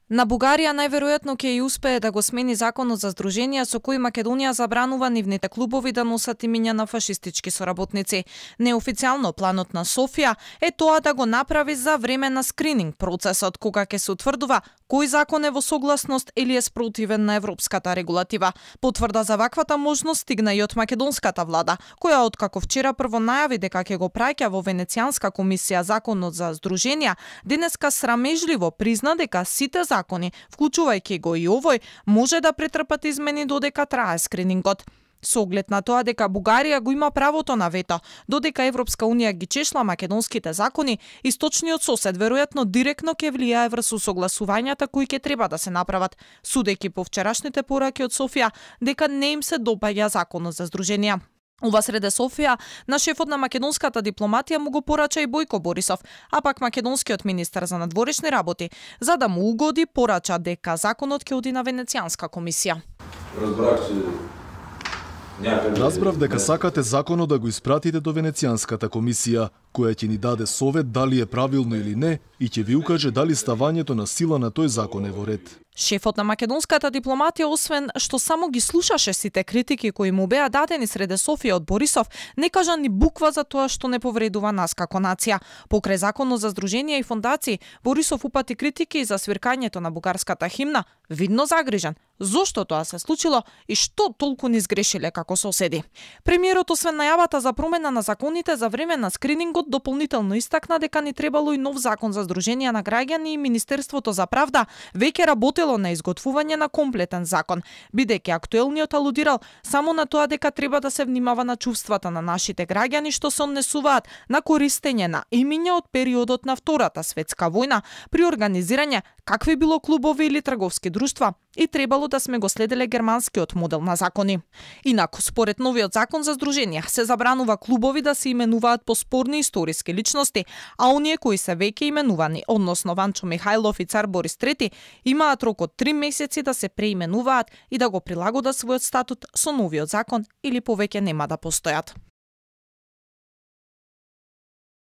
На Бугарија најверојатно ќе и успее да го смени законот за здруженија со кој Македонија забранува нивните клубови да носат имиња на фашистички соработници. Неофицијално планот на Софија е тоа да го направи за време на скрининг процесот, кога ќе се утврдува кој закон е во согласност или е спротивен на европската регулатива. Потврда за ваквата можност стигна и од македонската влада, која откако вчера прво најави дека ќе го праќа во Венецијанска комисија законот за здруженија, денеска срамежливо призна дека сите закони, вклучувајќи го и овој, може да претрпат измени додека трае скринингот. Со оглед на тоа дека Бугарија го има правото на вето, додека Европска унија ги чешла македонските закони, источниот сосед веројатно директно ќе влијае врз согласувањата кои ќе треба да се направат, судејќи по вчерашните пораки од Софија дека не им се допаѓа законот за здруженија. Ова среде Софија, на шефот на македонската дипломатија му го порача и Бојко Борисов, а пак македонскиот министер за надворешни работи, за да му угоди, порача дека законот ќе оди на Венецијанска комисија. Разбрав дека сакате законот да го испратите до Венецијанската комисија, која ќе ни даде совет дали е правилно или не и ќе ви укаже дали ставањето на сила на тој закон е во ред. Шефот на македонската дипломатија, освен што само ги слушаше сите критики кои му беа дадени среде Софија од Борисов, не кажа ни буква за тоа што не повредува нас како нација. Покрај законот за здруженија и фондации, Борисов упати критики за свиркањето на бугарската химна, видно загрижен. Зошто тоа се случило и што толку ни сгрешиле како соседи? Премиерот, освен најавата за промена на законите за време на скринингот, дополнително истакна дека ни требало и нов закон за здруженија на граѓани и Министерството за правда веќе работело на изготвување на комплетен закон, бидејќи актуелниот алудирал само на тоа дека треба да се внимава на чувствата на нашите граѓани што се однесуваат на користење на имиња од периодот на Втората светска војна при организирање какви било клубови или трговски друштва, и требало да сме го следеле германскиот модел на закони. Инаку, според новиот закон за здруженија, се забранува клубови да се именуваат по спорни историски личности, а оние кои се веќе именувани, односно Ванчо Михајлов и цар Борис III, имаат рок од 3 месеци да се преименуваат и да го прилагодат својот статут со новиот закон или повеќе нема да постојат.